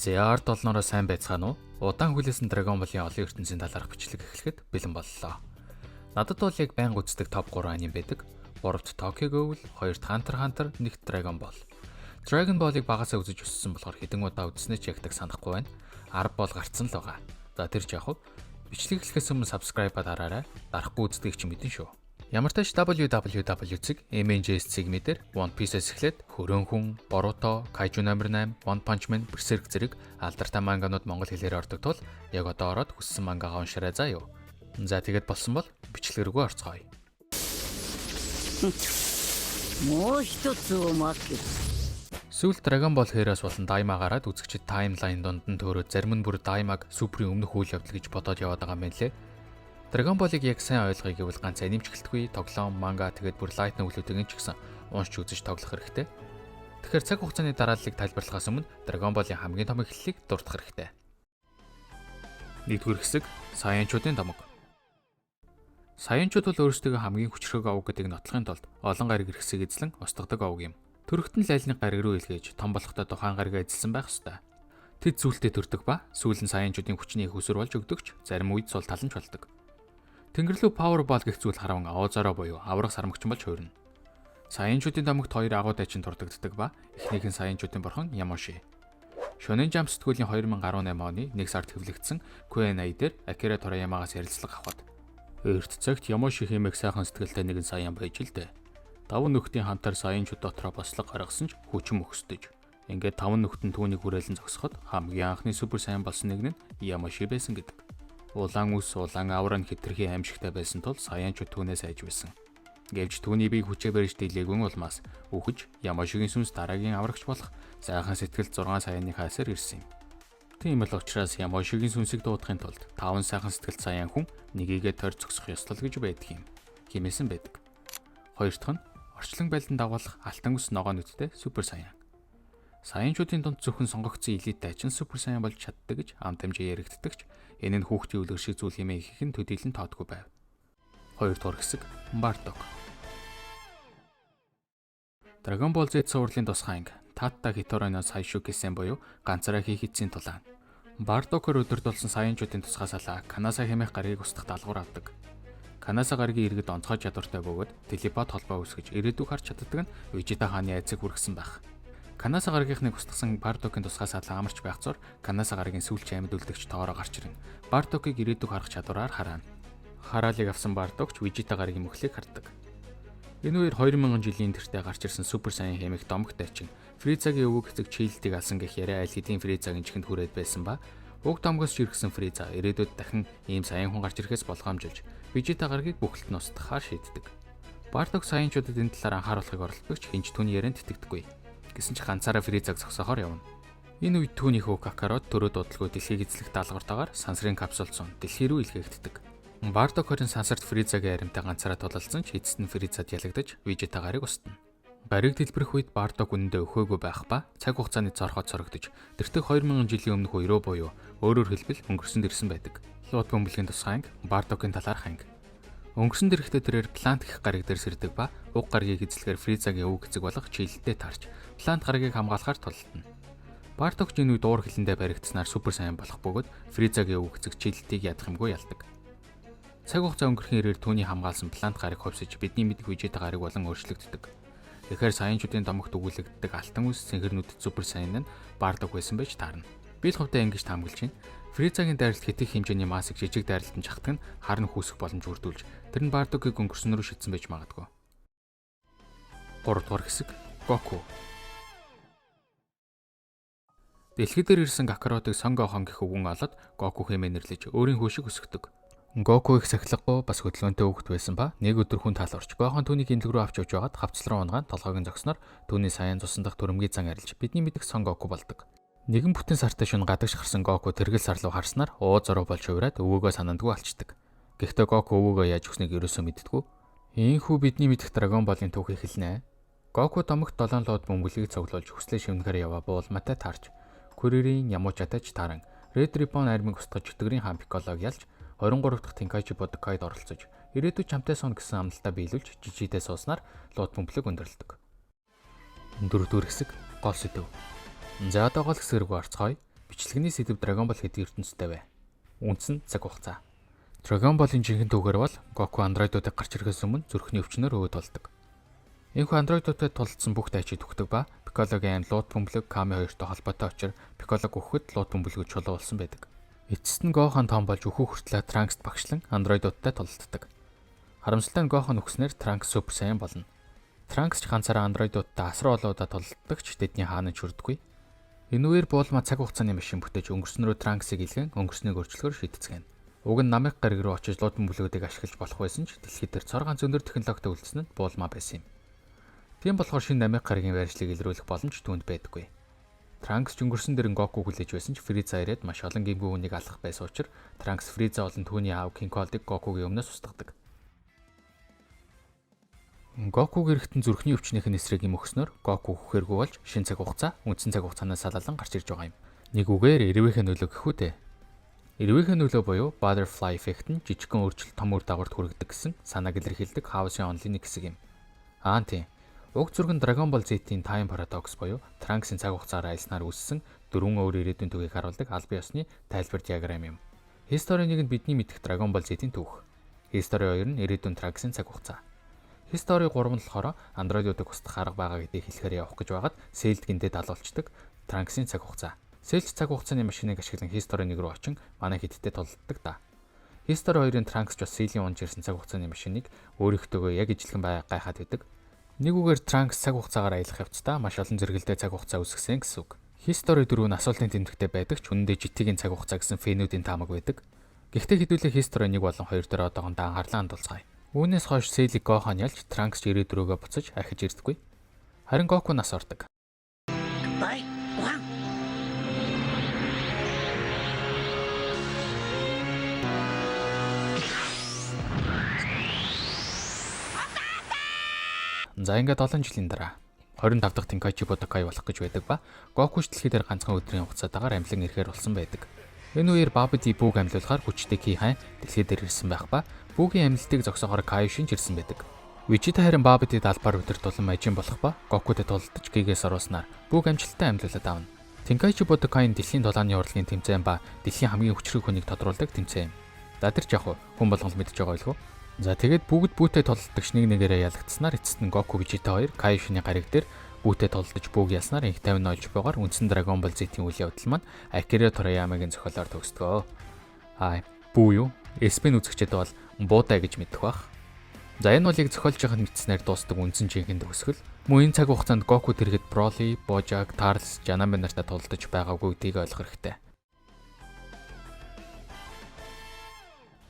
За, ард олноороо сайн байцгаана уу? Удаан хүлээсэн Dragon Ball-ын олон ертөнцийн талаарх бичлэг эхлэхэд бэлэн боллоо. Надад бол яг байнга үздэг топ 3 аним байдаг. 3-т Tokyo Ghoul, 2-т Hunter x Hunter, 1-т Dragon Ball. Dragon Ball-ыг багасаа үзэж өссөн болохоор хэдэн удаа үзснээ ч ягтаг санахгүй байна. 10 бол гарцсан л байгаа. За, тэр ч яг уу. Бичлэг эхлэхээс өмнө subscribe-а дараарай. Дарахгүй үздэг чи мэдэн шүү. Ямар ч тач www.mnjs цэг мэдэр One Piece-с эхлээд Хөрөн хүн, Boruto, Kaiju No. 8, One Punch Man, Berserk зэрэг алдартай манганууд монгол хэлээр ордог тул яг одоо ороод хүссэн мангагаа уншаарай заа юу. За, тэгээд болсон бол бичлэг рүү орцгоё. もう一つおまけ。 Сүүлд Dragon Ball Heroes болон Daima гараад үзэгчид timeline дунд нь төөрөөд зарим нь бүр Daima-г Super-ийн өмнөх үйл явдал гэж бодоод яваад байгаа юм байна лээ. Dragon Ball-ыг яг сайн ойлгоё гэвэл ганц аним ч гэлтгүй, тоглоом, манга, тэгээд бүр light novel-үүдийг ч гэсэн уншиж үзэж тоглох хэрэгтэй. Тэгэхээр цаг хугацааны дарааллыг тайлбарлахаас өмнө Dragon Ball-ын хамгийн том эхлэлийг дурдах хэрэгтэй. Нэгдүгээр хэсэг: Саянчуудын домог. Саянчууд бол өөрсдөө хамгийн хүчрхэг овог гэдгийг нотлохын тулд олон гариг эрхсийг эзлэн устгадаг овог юм. Төрөхт нь л аль нэг гариг руу илгээж, том болохдоо тухайн гаригаа эзэлсэн байх ёстой. Тэд зүйлтэй төрдөг ба сүүл нь саянчуудын хүчний их усүр болж өгдөгч, зарим үед сул тал нь ч болдог. Тэнгэр лүү Power Ball гэх зүйл хараван Оозоро буюу аврах сармагчин болж хувирна. Саянчуудын домогт хоёр агуу дайчин дурддагддаг ба эхнийх нь саянчуудын бурхан Ямоши. Shonen Jump сэтгүүлийн 2018 оны 1 сард хэвлэгдсэн Q&A дээр Акира Торiyamагаас ярилцлага авахад "Эрт цагт Ямоши хэмээх сайхан сэтгэлтэй нэгэн саяан байж л дээ. Таван нөхдийн хамтаар саянчууд дотроо бослого гаргасан ч хүчин мөхсдөж. Ингээд таван нөхд нь түүнийг хүрээлэн зогсоход хамгийн анхны супер саяан болсон нэг нь Ямоши байсан гэдэг. Улаан үс, улаан аура нь хэтэрхий аимшигтай байсан тул саянчууд түүнээс айж байсан. Гэвч түүний бие хүчээ барьж дийлээгүй улмаас үхэж Ямошигийн сүнс дараагийн аврагч болох сайхан сэтгэл 6 саяны хаасаар ирсэн юм. Тийм л учраас Ямошигийн сүнсийг дуудахын тулд таван сайхан сэтгэл саяан хүн нэгийгээ тойр зогсох ёслол гэж байдаг юм" хэмээсэн байдаг. Хоёр дахь нь орчлон байлдан дагуулах алтан үс ногоон нүдтэй супер саяан. Саянчуудын дунд зөвхөн сонгогдсон элит дайчин супер саяан болж чаддаг гэж ам дамжаа яригддаг ч энэ нь хүүхдийн үлгэр шиг зүйл хэмээн ихэнх нь төдийлөн тоодгүй байв. Хоёрдугаар хэсэг: Бардок. Dragon Ball Z цувралын тусгай анги Татта Хитороно Сайшу Кэсэн буюу ганцаараа хийх эцсийн тулаан. Бардокоор удирдуулсан саянчуудын тусгай салаа Канаса хэмээх гаригийг устгах даалгавар авдаг. Канаса гаригийн иргэд онцгой чадвартай бөгөөд телепат холбоо үүсгэж ирээдүйг харж чаддаг нь Вижита хааны айцыг хүргэсэн байх. Канаса гаригийнхныг устгасан Бардокийн тусгай салаа амарч байх зур Канаса гаригийн сүүлчийн амьд үлдэгч Торо гарч ирнэ. Бардокийг ирээдүйг харах чадвараар хараана. Хараалыг авсан Бардокч Вижита гаригийн мөхлийг хардаг. Энэ үеэр 2000 жилийн тэртээ гарч ирсэн Супер Саян хэмээх домогт дайчин Фризагийн өвөг эцэг Чилдийг алсан гэх яриа аль хэдийн Фризагийн чихэнд хүрээд байсан ба уг домгоос жиргсэн Фриза ирээдүйд дахин ийм саян хүн гарч ирэхээс болгоомжилж Вижита гарагийг бүхэлд нь устгахаар шийддэг. Бардок саянчуудад энэ талаар анхааруулахыг оролддог ч хэн ч түүний ярианд итгэдэггүй. Гэсэн ч ганцаараа Фризаг зогсоохоор явна. Энэ үед түүний хүү Какарот төрөө дуудалгүй дэлхийг эзлэх даалгавартайгаар сансрын капсулд сун дэлхий рүү илгээгддэг. Бардок хорин сансарт Фризагийн аримтай ганцаараа тулалдсан ч эцэст нь Фризад ялагдаж Вижита гарыг устна. Гариг дэлбэрэх үед Бардок үнэндээ өхөөгүй байх ба цаг хугацааны цорхоо цорогдож тэртех 2000 жилийн өмнөх үе рүү буюу өөрөөр хэлбэл өнгөрсөнд ирсэн байдаг. Лууд бөмбөлгийн тусгай анги Бардокийн талаарх анги. Өнгөрсөн дэрэгтээ тэрээр Плант гэх гариг дээр сэрдэг ба уг гаригийг эзлэхээр Фризагийн өвөг эцэг болох Чилдтэй таарч Плант гаригийг хамгаалахаар тулалдана. Бардок энэ үед уур хилэндээ баригдсанаар супер саян болох бөгөөд Фризагийн өвөг эцэг Чилдийг ядах юмгүй ялдаг. Цаг хугацаа өнгөрхийн ирээр түүний хамгаалсан Плант гариг хувьсаж бидний мэдэх Вижита гариг болон өөрчлөгддөг. Тэгэхээр саянчуудын домогт өгүүлэгддэг алтан үс, цэнхэр нүд супер саян нь Бардок байсан байж таарна. Би л хувьдаа ингэж таамаглаж байна. Фризагийн дайралт хэтэрхий хэмжээний массыг жижиг дайралтанд шахдаг нь харна хүүсэх боломж бүрдүүлж тэр нь Бардокийг өнгөрсөн рүү шидсэн байж магадгүй. 3 дугаар хэсэг: Гоку. Дэлхий дээр ирсэн Какаротыг Сон Гохон гэх өвгөн олоод Гоку хэмээн нэрлэж өөрийн хүү шиг өсгөдөг. Гоку их сахилгагүй, бас хөдөлгөөнтэй хүүхэд байсан ба нэг өдөр хүн тал орж Гохон түүнийг эмнэлэг рүү авч явж байгаад хавцал руу унагаан толгойг нь зогсноор түүний саяан цусан дах түрэмгий зан арилж бидний мэдэх Сон Гоку болдог. Нэгэн бүтэн сартай шөнө гадагш гарсан Гоку тэргэл сар руу харснаар уу зуруу болж хувираад өвөөгөө санаандгүй алчдаг. Гэхдээ Гоку өвөөгөө яаж өгснийг ерөөсөө мэддэггүй. Ийхүү бидний мэдэх Dragon Ball-ын түүх эхэлнэ. Гоку домогт долоон лууд бөмбөлгийг цуглуулж хүслээ шивнэхээр яваа буулматай таарч Куририйн Ямучатай ч тааран Red Ribbon армийг устгаж чөтгөрийн хаан Пикколог ялж 23 дахь Тенкайчи Будокайд оролцож ирээдүйд чамтай сууна гэсэн амлалтаа биелүүлж жижигдээ сууснаар лууд бөмбөлөг өндөрлөдөг. Дөрөвдүгээр хэсэг: Гол сэдэв. За, одоо гол хэсэг рүү орцгоё. Бичлэгний сэдэв Dragon Ball гэдэг ертөнцтэй вэ? Үндс нь цаг хугацаа. Dragon Ball-ын жинхэнэ түүхээр бол Goku андроидуудыг гарч ирэхээс өмнө зүрхний өвчнөөр өөд болдог. Энэхүү андроидуудад тулалдсан бүх дайчид үхдэг ба Пиккологийн аймд Лууд бөмбөлөг Ками хоёртой холбоотой учир Пикколог үхэхэд Лууд бөмбөлгүүд чулуу болсон байдаг. Эцэст нь Гохан том болж үхэх хүртлээр Транкст багшлан андроидуудтай тулалддаг. Харамсалтай нь Гохан үхснээр Транкс Супер Саян болно. Транкс ч ганцаараа андроидуудтай асар олон удаа тулалддаг ч тэдний хаана ч хүрдэггүй. Энэ үеэр Буулма цаг хугацааны машин бүтээж өнгөрсөн рүү Транксыг илгээн өнгөрснийг өөрчлөхөөр шийдцгээнэ. Уг нь Намек гариг руу очиж лууд бөмбөлгүүдийг ашиглаж болох байсан ч дэлхий дээр цор ганц өндөр технологитой үлдсэн нь Буулма байсан юм. Тийм болохоор шинэ Намек гаригийн байршлыг илрүүлэх боломж түүнд байдаггүй. Транкс ч өнгөрсөн дэрэн Гоку хүлээж байсан ч Фриза ирээд маш олон гимгүү хүнийг алах байсан учир Транкс Фриза болон түүний аав Кинг Колдыг Гокугийн өмнөөс устгадаг. Гоку гэрхтэн зүрхний өвчнийх нь эсрэг юм өгснөөр Гоку үхэхээргүй болж шин цаг хугацаа үндсэн цаг хугацаанаас салаалан гарч ирж байгаа юм. Нэг үгээр эрвээхэй нөлөө гэх үү дээ. Эрвээхэй нөлөө буюу butterfly effect нь жижигхэн өөрчлөлт том үр дагаварт хүргэдэг гэсэн санааг илэрхийлдэг хаосын онолын нэг хэсэг юм. Аа тийм. Уг зүрх нь Dragon Ball Z-ийн Time Paradox буюу Trunks-ийн цаг хугацаагаар аялснаар үүссэн дөрвөн өөр ирээдүйн түүхийг харуулдаг албан ёсны тайлбар диаграм юм. History 1 нь бидний мэдэх Dragon Ball Z-ийн түүх. History 2 нь ирээдүйн Trunks-ийн цаг хугацаа. History 3 нь болохоор андроидуудыг устгах арга байгаа гэдгийг хэлэхээр явах гэж байгаад Cell гинтээ далуулцдаг Trunks-ийн цаг хугацаа. Cell ч цаг хугацааны машиныг ашиглан History 1 рүү очин манай хидтэй тулалддаг да. History 2-ын Trunks ч бас Cell-ийн унж ирсэн цаг хугацааны машиныг өөрийнхтэйгөө яг ижилхэн бай гайхаад байдаг. Нэг үгээр Trunks цаг хугацаагаар аялах явцдаа маш олон зэрэгэлдээ цаг хугацаа үүсгэсэн гэсэн үг. History 4 нь асуултын тэмдэгтээ байдаг ч үнэндээ GT-ийн цаг хугацаа гэсэн фэнүүдийн таамаг байдаг. Гэхдээ хэдүүлээ History 1 болон 2 дээр одоохондоо анхаарлаа хандуулцгаая. Үүнээс хойш Cell-ийг Гохан ялж Trunks ч ирээдүйрүүгээ буцаж ахиж ирдэггүй. Харин Гоку нас ордог. バイご飯。 За ингээд олон жилийн дараа 25 дахь Tenkaichi Budokai болох гэж байдаг ба Гоку ч дэлхий дээр ганцхан өдрийн хугацаатаагаар амьлан ирэхээр болсон байдаг. Энэ үеэр Бабиди Бүг амьлуулахаар хүчтэй Ки хайн дэлхий дээр ирсэн байх ба Бүгийн амьлалтыг зогсоохоор Кайошин ч ирсэн байдаг. Вижита харин Бабидид албаар удирдуулан мажин болох ба Гокутэй тулалдаж Кигээс оруулснаар Бүг амжилттай амьлуулад авна. Tenkaichi Budokai-н дэлхийн тулааны урлагийн тэмцээн ба дэлхийн хамгийн хүчрэг хүнийг тодруулдаг тэмцээн юм. За тэр ч яг хүн болгон л мэдж байгаа байлгүй. За тэгээд бүгд бүүтэй тулалдагч нэг нэгээрээ ялагдсанаар эцэст нь Гоку Вижита хоёр Кайошины гариг дээр бүүтэй тулалдаж бүүг ялснаар инх 50 олж байгоор үндсэн Dragon Ball Z-ийн үйл явдал маань Акира Торiyama-гийн зохиолоор төгсдгөө. Аа бүү юу? SP-н үзэгчид бол буудай гэж мэдэх бах. За энэ бол яг зохиолж байхад мэдснээр дуустдаг үндсэн жинхэнэ төгсгөл. Мөн энэ цаг хугацаанд Гоку тэрхэд Broly, Bojack, Tarles, Janemba нартай тулалдаж байгаагүй гэдгийг ойлгох хэрэгтэй.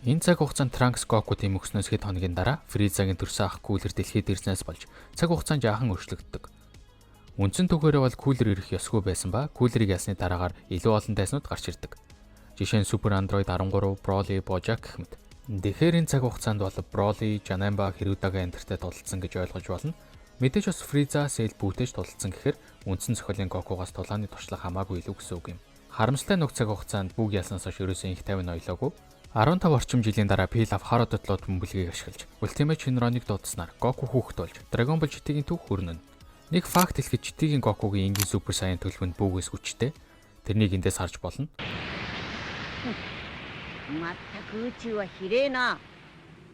Энэ цаг хугацаанд Trunks Goku тэм өгснөөс хэд хоногийн дараа Frieza-гийн төрсөн ах Cooler дэлхийд ирснээс болж цаг хугацаанд жаахан өөрчлөгддөг. Үндсэн түүхээрээ бол Cooler ирэх ёсгүй байсан ба Cooler-ыг ялсны дараагаар илүү олон дайснууд гарч ирдэг. Жишээ нь Super Android 13, Broly, Bojack гэх мэт. Тэгэхээр энэ цаг хугацаанд бол Broly, Janemba, Hirudaga энтертэй тулалдсан гэж ойлгож болно. Мэдээж бас Frieza, Cell бүтээж тулалдсан гэхээр үндсэн зохиолын Goku-гаас тулааны туршлага хамаагүй илүү гэсэн үг юм. Харамсалтай нүг цаг хугацаанд бүг ялснаас хойш ерөөсөн их 50 ноёлоогүй. 15 орчим жилийн дараа Pilaf Хародод лууд бөмбөлгийг ашиглаж Ultimate Shenron-ыг дуудснаар Goku хүүхэд болж Dragon Ball GT-ийн түүх хүрнэ. Нэг факт хэлэхэд GT-ийн Goku-гийн энгийн Super Saiyan төлөв нь бүүгээс хүчтэй. Тэрнийг эндээс харж болно. まったく宇宙はひれえな。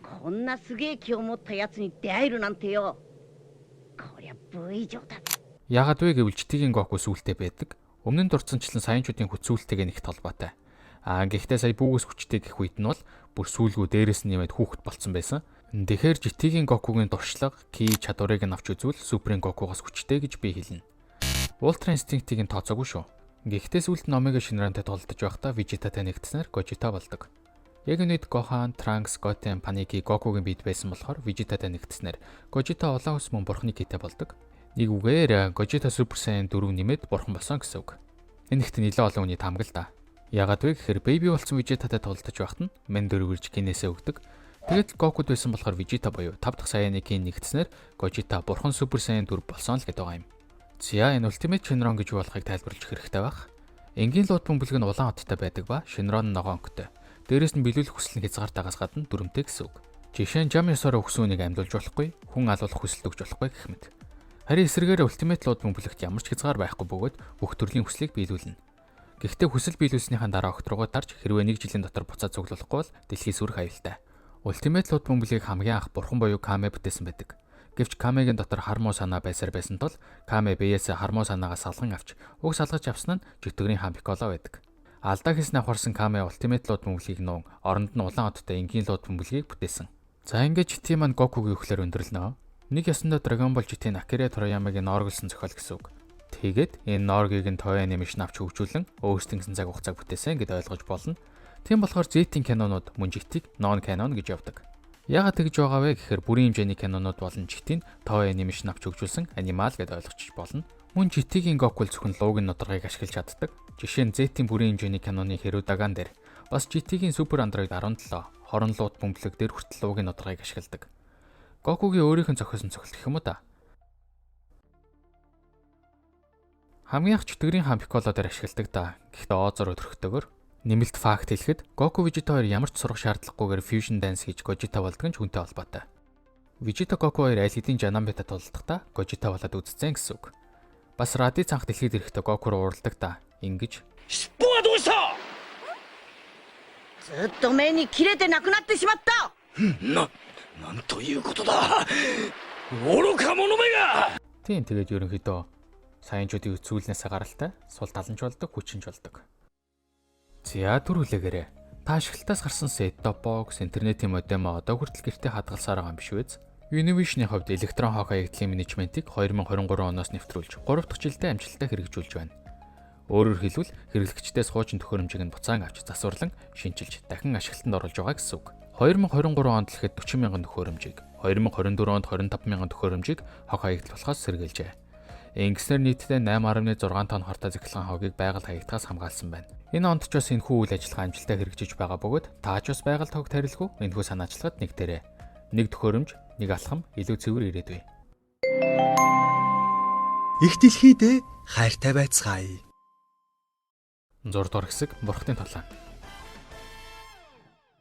こんなすげえ気を持ったやつに出会えるなんてよ。こりゃ V 以上だ。 Яагаад вэ гэвэл GT-ийн Goku сүултээ байдаг. Өмнө нь дурдсанчлан саянчуудын хүч сүултэйгээ нэгт холбоотой. Аа гэхдээ сая бүүгээс хүчтэй гэх үед нь бол бүр сүулгүү дээрээс нь нэмээд хүүхэд болцсон байсан. Тэгэхээр GT-ийн Goku-гийн туршлага, ки чадварыг нь авч үзвэл Super-ийн Goku-гаас хүчтэй гэж би хэлнэ. Ultra Instinct-ийг нь тооцоогүй шүү. Гэхдээ сүүлд нь Omega Shenron-тай тулалдаж байхдаа Vegeta-тай нэгдснээр Gogeta болдог. Яг энэ үед Gohan, Trunks, Goten, Paniki Goku-гийн биед байсан болохоор Vegeta-тай нэгдснээр Gogeta улаан хөлс мөн бурхны китэй болдог. Нэг үгээр Gogeta Super Saiyan 4 нэмээд бурхан болсон гэсэн үг. Энэ ихт нэлээд олон хүний таамаг л да. Яагаад вэ гэхээр Baby болсон Vegeta-тай тулалдаж байхад нь Мен 4 ирж гинээсээ өгдөг. Тэгээд л Goku-д байсан болохоор Vegeta буюу 5 дахь Saiyan-ы ген нэгдснээр Gogeta бурхан Super Saiyan 4 болсон л гэдэг байгаа юм. За энэ Ultimate Shenron гэж юу болохыг тайлбарлаж хэрэгтэй байх. Энгийн лууд бөмбөлөг нь улаан оттой байдаг ба Shenron нь ногоон өнгөтэй. Дээрээс нь биелүүлэх хүсэл нь хязгаартаагаас гадна дүрмтэй гэсэн үг. Жишээ нь жам ёсоор өгсөн үнийг амьдуулж болохгүй, хүн алуулах хүсэлт өгч болохгүй гэх мэт. Харин эсрэгээр Ultimate лууд бөмбөлөгт ямар ч хязгаар байхгүй бөгөөд бүх төрлийн хүслийг биелүүлнэ. Гэхдээ хүсэл биелүүлснийхаа дараа огт руугаа тарж хэрвээ нэг жилийн дотор буцаад цуглуулахгүй бол дэлхий сүрэх аюултай. Ultimate лууд бөмбөлгийг хамгийн анх бурхан буюу Каме бүтээсэн байдаг. Гэвч Камегийн дотор хар муу санаа байсаар байсан тул Каме биеэсээ хар муу санаагаа салган авч уг салгаж авсан нь чөтгөрийн хаан Пикколо байдаг. Алдаа хийснээ ухаарсан Каме Ultimate лууд бөмбөлгийг нуун оронд нь улаан одтой энгийн лууд бөмбөлгийг бүтээсэн. За, ингээд GT маань Гокугийн үхлээр өндөрлөнө. Нэг ёсондоо Dragon Ball GT-н Акира Торiyama-гийн ноорглосон зохиол гэсэн үг. Тэгээд энэ нооргийг нь Toei Animation авч хөгжүүлэн өөрсдийн цаг хугацааг бүтээсэн гэд ойлгож болно. Тийм болохоор Z-ийн кинонууд мөн GT-г non canon гэж явдаг. Яагаад тэгж байгаа вэ гэхээр бүрийн хэмжээний кинонууд болон GT-н Toei Animation авч хөгжүүлсэн аниме л гэд ойлгочих болно. Мөн GT-гийн Goku зөвхөн луугийн нударгыг ашиглаж чаддаг. Жишээ нь Z-ийн бүрийн хэмжээний киноны Hirudegarn дээр, бас GT-гийн Super Android 17 хорон лууд бөмбөлөг дээр хүртэл луугийн нударгыг ашигладаг. Гокугийн өөрийнх нь зохиосон цохилт гэх юм уу да. Хамгийн анх чөтгөрийн хаан Пикколо дээр ашигладаг да. Гэхдээ Оозор өдөрхтөөгөр нэмэлт факт хэлэхэд Гоку, Вижита хоёр ямар ч сурах шаардлагагүйгээр Fusion Dance хийж Гожита болдог нь ч хүнтэй холбоотой. Вижита, Гоку хоёр аль хэдийн Жанамбита тулалдахдаа Гожита болоод үзсэн гэсэн үг. Бас Радиц анх дэлхийд ирэхдээ Гоку руу уралдаг да. Ингэж 尻尾はどうしたずっと目に切れてなくなってしまった。 なんということだ、愚か者めが。 Тийм, тэгээд ерөнхийдөө саянчуудын зүйлнээсээ гаралтай сул тал нь ч болдог, хүчин ч болдог. За, түр хүлээгээрэй. Та ашиглалтаас гарсан set top box, интернетийн модем одоо хүртэл гэртээ хадгалсаар байгаа юм биш үү? Univision-ийн хувьд электрон хог хаягдлын менежментийг 2023 оноос нэвтрүүлж 3 дахь жилдээ амжилттай хэрэгжүүлж байна. Өөрөөр хэлбэл, хэрэглэгчдээс хуучин төхөөрөмжийг нь буцаан авч засварлан шинчилж дахин ашиглалтанд оруулж байгаа гэсэн үг. 2023 онд л ихэд 40 мянган төхөөрөмжийг, 2024 онд 25 мянган төхөөрөмжийг хог хаягдал болохоос сэргийлжээ. Ингэснээр нийтдээ 8.6 тонн хортой цахилгаан хогийг байгаль хаягдахаас хамгаалсан байна. Энэ онд ч бас энэхүү үйл ажиллагаа амжилттай хэрэгжиж байгаа бөгөөд та ч бас байгальд хог тарилгүй энэхүү санаачлагад нэгтэрэй. Нэг төхөөрөмж, нэг алхам, илүү цэвэр ирээдүй. Их дэлхийдээ хайртай байцгаая. 6 дугаар хэсэг, Бурхдын тулаан.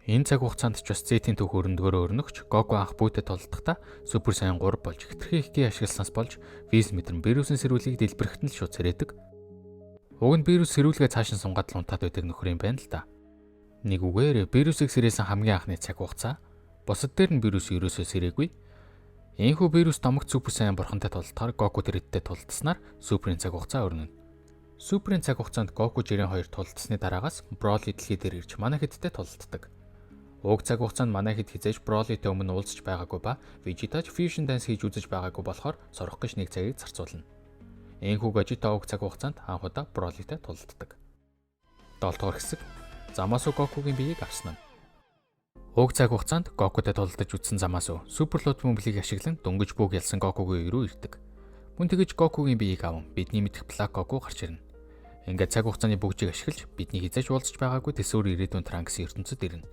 Энэ цаг хугацаанд ч бас Z-ийн түүх өрөндгөөрөө өрнөгч Гоку анх Бүүтэй тулалдахдаа Super Saiyan 3 болж хэтэрхий их ки ашигласнаас болж Виз мэдрэн Вирусийн сэрүүлгийг дэлбэрэхэд нь л шууд сэрээдэг. Уг нь вирус сэрүүлгээ цааш нь сунгаад л унтаад байдаг нөхөр юм байна л да. Нэг үгээр, вирусыг сэрээсэн хамгийн анхны цаг хугацаа. Бусад дээр нь вирус ерөөсөө сэрээгүй. Энэхүү вирус домогт Super Saiyan бурхантай тулалдахаар Гоку тэр эдтэй тулалдсанаар Суперийн цаг хугацаа өрнөнө. Суперийн цаг хугацаанд Гоку, Жирен хоёр тулалдсаны дараагаас Броли дэлхий дээр ирж манай хэдтэй тулалддаг. Уг цаг хугацаанд манай хэд хэзээ ч Бролитэй өмнө уулзч байгаагүй ба Вижита ч Fusion Dance хийж үзэж байгаагүй болохоор сурах гэж нэг цагийг зарцуулна. Энэхүү Гожита уг цаг хугацаанд анх удаа Бролитэй тулалддаг. 7 дугаар хэсэг, Замасу Гокугийн биеийг авсан нь. Уг цаг хугацаанд Гокутай тулалдаж үзсэн Замасу Супер лууд бөмбөлгийг ашиглан дөнгөж бүг ялсан Гокугийн рүү ирдэг. Мөн тэгэж Гокугийн биеийг аван бидний мэдэх Black Goku гарч ирнэ. Ингээд цаг хугацааны бүгжийг ашиглаж бидний хэзээ ч уулзч байгаагүй төсөөр ирээдүйн Транкс ертөнцөд ирнэ.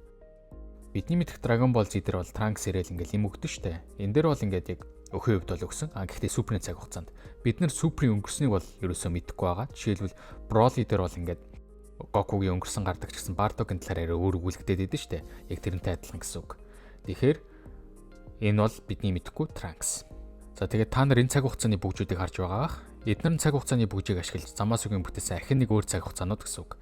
Бидний мэдэх Dragon Ball Z дээр бол Trunks ирээл ингээл юм өгдөн штэ. Энэ дээр бол ингээд яг өхөн хувьд бол өгсөн. А гэхдээ Суперийн цаг хугацаанд бид нар Суперийн өнгөрснийг бол ерөөсөө мэдэхгүй байгаа. Жишээлбэл, Broly дээр бол ингээд Гокугийн өнгөрсөн гардаг ч гэсэн Бардогийн талаар яриа өөр өгүүлэгдээд идэв штэ. Яг тэрнтэй адилхан гэсэн үг. Тэгэхээр энэ бол бидний мэдэхгүй Trunks. За, тэгээд та нар энэ цаг хугацааны бүгжүүдийг харж байгаа бах. Эдгээр нь цаг хугацааны бүгжийг ашиглаж Замасугийн бүтээсэн ахин нэг өөр цаг хугацаанууд гэсэн үг.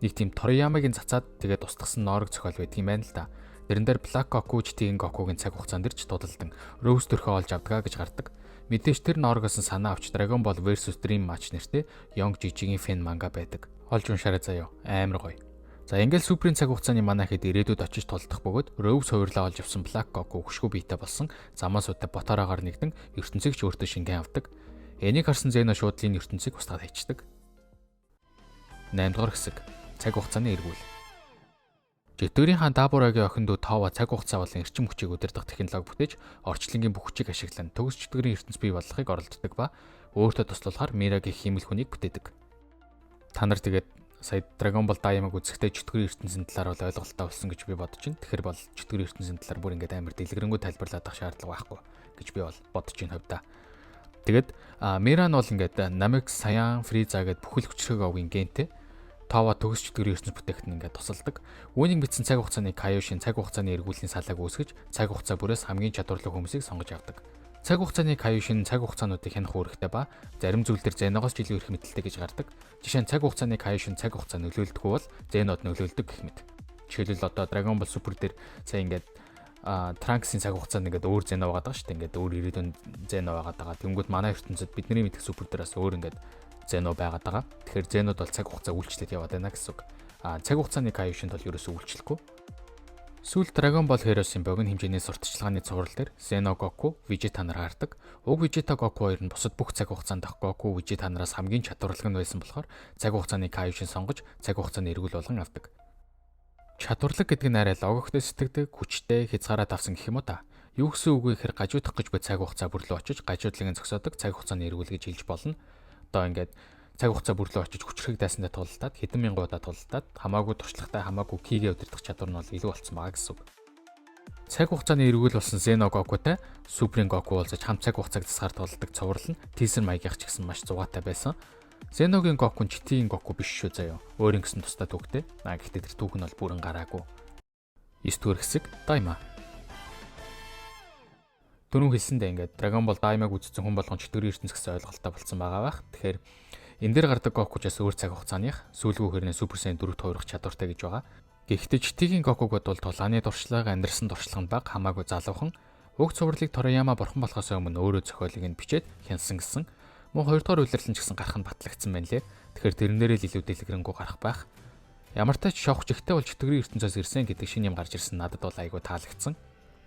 Нэг тийм Торiyama-гийн цацаад тэгээд устгасан ноорог зохиол байдаг юм байна л да. Тэрэн дээр Black Goku GT-ийн Goku-гийн цаг хугацаанд ирж тулалдан Rose төрхөө олж авдгаа гэж гардаг. Мэдээж тэр нооргоос нь санаа авч Dragon Ball vs Dream Match нэртэй Young GG-ийн fan манга байдаг. Олж уншаарай заяо. Амар гоё. За, ингээл Суперийн цаг хугацааны манай хэд ирээдүйд очиж тулдах бөгөөд Rose хувирлаа олж авсан Black Goku хөшгөө биетэй болсон Замасутай Ботараагаар нэгдэн ертөнцийг ч өөртөө шингэн авдаг. Энийг харсан Зено шууд л энэ ертөнцийг устгаад хийчдэг. 8 дугаар хэсэг, Цаг хугацааны эргүүл. Житүүрийн хаан Дабурагийн охин дүү Това цаг хугацаа болон эрчим хүчийг удирдах технологи бүтээж орчлонгийн бүх хүчийг ашиглан төгс чөтгөрийн ертөнц бий болгохыг оролддог ба өөртөө туслуулахар Мирагийн хиймэл хүнийг бүтээдэг. Та нар тэгээд сая Dragon Ball Daima-г үзэхдээ чөтгөрийн ертөнцийн талаар бол ойлголттой болсон гэж би бодож байна. Тэгэхээр бол чөтгөрийн ертөнцийн талаар бүр ингээд амар дэлгэрэнгүй тайлбарлаад авах шаардлага байхгүй гэж би бол бодож байна хувьдаа. Тэгээд Мира нь бол ингээд Namek, Saiyan, Frieza гэдээ бүхэл хүчрхэг овгийн гентэй Това төгс чөтгөрийн ертөнц бүтээхэд нь ингээд тусалдаг. Үүнийг мэдсэн цаг хугацааны Кайошин цаг хугацааны эргүүлийн салааг үүсгэж цаг хугацаа бүрээс хамгийн чадварлаг хүмүүсийг сонгож авдаг. Цаг хугацааны Кайошин цаг хугацаануудыг хянах үүрэгтэй ба зарим зүйл дээр Зеногоос ч илүү эрх мэдэлтэй гэж гардаг. Жишээ нь цаг хугацааны Кайошин цаг хугацаа нөлөөлдөггүй бол Зенод нөлөөлдөг гэх мэт. Жишээлбэл, одоо Dragon Ball Super дээр сая ингээд Транксийн цаг хугацаанд ингээд өөр Зено байгаад байгаа шүү дээ. Ингээд өөр ирээдүйн Зено байгаад байгаа. Тэнгүүд манай ертөнцид бидний мэдэх Super дээр бас өөр ингээд Зено байгаад байгаа. Тэгэхээр Зенод бол цаг хугацаа үйлчлээд яваад байна гэсэн үг. А цаг хугацааны Кайошинд бол ерөөсөө үйлчлэхгүй. Сүүлд Dragon Ball Heroes-ийн богино хэмжээний сурталчилгааны цуврал дээр Zeno Goku, Vegeta нар гардаг. Уг Vegeta Goku хоёр нь бусад бүх цаг хугацаанд дах Goku, Vegeta нараас хамгийн чадварлаг нь байсан болохоор цаг хугацааны Kaioshin сонгож цаг хугацааны эргүүл болгон авдаг. Чадварлаг гэдэг нь арай логиктой сэтгэдэг, хүчтэй, хязгаараа давсан гэх юм уу та. Юу гэсэн үг вэ гэхээр гажуудах гэж буй цаг хугацаа бүр лүү очиж гажуудлыг нь зогсоодог цаг хугацааны эргүүл гэж хэлж болно. Одоо ингээд цаг хугацаа бүр лүү очиж хүчрхэг дайсандаа тулалдаад, хэдэн мянган удаа тулалдаад, хамаагүй туршлагатай, хамаагүй ki-гээ удирдах чадвар нь бол илүү болцсон байгаа гэсэн үг. Цаг хугацааны эргүүл болсон Zeno Goku-тай Super-ийн Goku уулзаж хамт цаг хугацааг засгаар тулалдаг цуврал нь teaser маягийнх ч гэсэн маш зугаатай байсан. Zeno-гийн Goku нь GT-ийн Goku биш шүү заяа. Өөр ингэсэн тусдай түүхтэй. А гэхдээ тэр түүх нь бол бүрэн гараагүй. 9 дугаар хэсэг, Daima. Түрүүн хэлсэндээ ингээд Dragon Ball Daima-г үзсэн хүн болгон чөтгөрийн ертөнц гэсэн ойлголттой болцсон байгаа байх. Тэгэхээр энэ дээр гардаг Goku ч бас өөр цаг хугацааных сүүлгүү хэрнээ Super Saiyan 4-т хувирах чадвартай гэж байгаа. Гэхдээ GT-ийн Goku-г бодвол тулааны туршлага, амьдрсан туршлага нь бага, хамаагүй залуухан. Уг цувралыг Toriyama бурхан болохоос өмнө өөрөө зохиолыг нь бичээд хянсан гэсэн. Мөн хоёрдугаар улирлан ч гэсэн гарах нь батлагдсан байна лээ. Тэгэхээр тэрнээрээ л илүү дэлгэрэнгүй гарах байх. Ямар ч тач шовх жигтэй бол чөтгөрийн ертөнцөөс ирсэн гэдэг шинэ юм гарч ирсэн надад бол айгүй таалагдсан.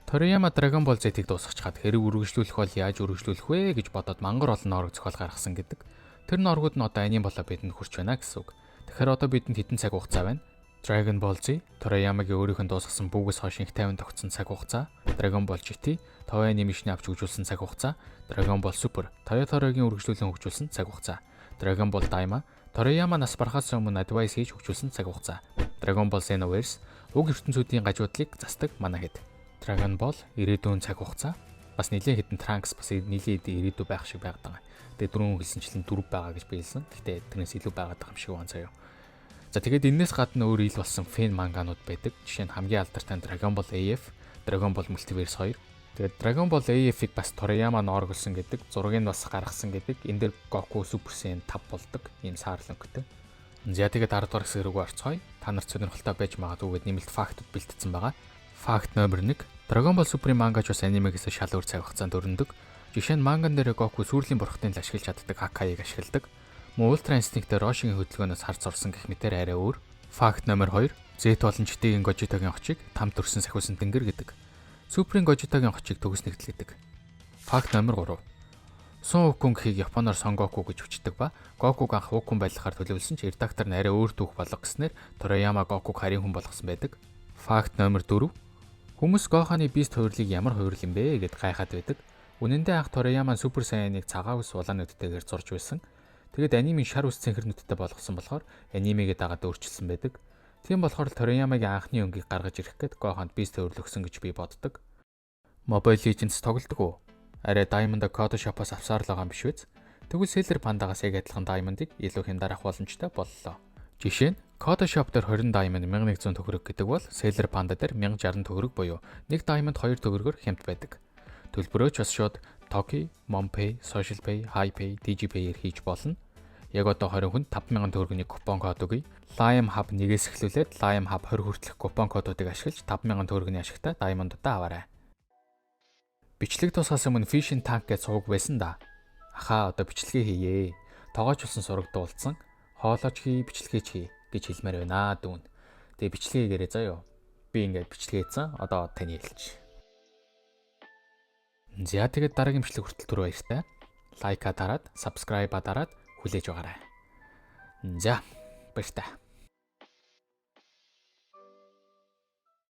Toriyama Dragon Ball Z-ийг дуусгачихад хэрэг үргэлжлүүлэх бол яаж үргэлжлүүлэх вэ гэж бодоод мангар олон ноорог зохиол гаргасан гэдэг. Тэр нооргууд нь одоо аним болоо бидэнд хүрч байна гэсэн үг. Тэгэхээр одоо бидэнд хэдэн цаг хугацаа байна? Dragon Ball Z, Toriyama-гийн өөрийнх нь дуусгасан бүүгээс хойш инх тайван тогтсон цаг хугацаа, Dragon Ball GT, Toei Animation авч хөгжүүлсэн цаг хугацаа, Dragon Ball Super, Toyotaro-гийн үргэлжлүүлэн хөгжүүлсэн цаг хугацаа, Dragon Ball Daima, Toriyama нас барахаас өмнө advice хийж хөгжүүлсэн цаг хугацаа, Dragon Ball Xenoverse, уг ертөнцүүдийн гажуудлыг застаг манай хэд. Dragon Ball ирээдүйн цаг хугацаа, бас нэлээд хэдэн Trunks бас нэлээд ирээдүй байх шиг байгаад байгаа. Тэгээ дөрөв хэлсэнчлэн дөрв байгаа гэж би хэлсэн. Гэхдээ тэрнээс илүү байгаад байгаа юм шиг байна заяа. За, тэгээд энэс гадна өөр ил болсон fan манганууд байдаг. Жишээ нь хамгийн алдартай Dragon Ball AF, Dragon Ball Multiverse 2. Тэгээд Dragon Ball AF-ыг бас Toriyama ноорглосон гэдэг, зургийг нь бас гаргасан гэдэг. Энэ дээр Goku Super Saiyan 5 болдог. Ийм саарл өнгөтэй. За, тэгээд 10 дугаар хэсэг рүү орцгоё. Та нарт сонирхолтой байж магадгүй гэд нэмэлт фактууд бэлтгэсэн байгаа. Факт номер 1. Dragon Ball Super-ийн мангач бас анимегээс шал өөр цаг хугацаанд өрнөдөг. Жишээ нь манган дээр Goku сүрлийн бурхтын л ашиглаж чаддаг Hakai-г ашигладаг. Мөн Ultra Instinct-ээр Roshi-гийн хөдөлгөөнөөс харц орсон гэх мэтэр арай өөр. Факт номер 2. Z болон GT-ийн Gogeta-гийн хочийг там төрсөн сахиусан тэнгэр гэдэг. Super-ийн Gogeta-гийн хочийг төгс нэгдэл гэдэг. Факт номер 3. Сун Укун гэхийг Японоор Сон Гоку гэж бичдэг ба Гокуг анх Укун байлгахаар төлөвлөсөн ч редактор нь арай өөр түүх болго гэснээр Toriyama Гокуг харийн хүн болгосон байдаг. Факт номер 4. Хүмүүс Гоханы Beast хувирлыг ямар хувирал юм бэ гэд гайхаад байдаг. Үнэн дээр анх Toriyama Super Saiyan-ыг цагаан үс улаан нүдтэйгээр зурж байсан. Тэгээд анимын шар үс цэнхэр нүдтэй болгосон болохоор анимегээ дагаад өөрчилсөн байдаг. Тийм болохоор Toriyama-гийн анхны өнгийг гаргаж ирэх гээд Гоханд Beast хувирал өгсөн гэж би боддог. Mobile Legends тоглодог уу? Арай Diamond Codashop-оос авсаар л байгаа юм биш үү? Тэгвэл Seller Panda-гаас яг адилхан Diamond-ыг илүү хямдар авах боломжтой боллоо. Жишээ нь Codashop дээр 20 Diamond 1100 төгрөг гэдэг бол Seller Panda дээр 1060 төгрөг буюу 1 Diamond 2 төгрөгөөр хямд байдаг. Төлбөрөө ч бас шууд Toki, Monpay, Social Pay, HiPay, DigiPay-ээр хийж болно. Яг одоо 20 хүнд 5000 төгрөгийн купон код өгье. Lime Hub 1-ээс эхлүүлээд Lime Hub 20 хүртэлх купон кодуудыг ашиглаж 5000 төгрөгийн ашигтай Diamond-удаа аваарай. Бичлэг дуусахаас өмнө Fishing Tank гэж суваг байсан да. Ахаа, одоо бичлэгээ хийе. Тогоочулсан сураг дуулсан. Хоолооч хий, бичлэгээч хий гэж хэлмээр байна дүүн. Тэгээ бичлэгээ хийгээрэй заяо. Би ингээд бичлэгээ хийсэн. Одоо таны хэлж. За, тэгээд дараагийн бичлэг хүртэл түр баяртай. Like-аа дараад, subscribe-аа дараад хүлээж байгаарай. За, баяртай.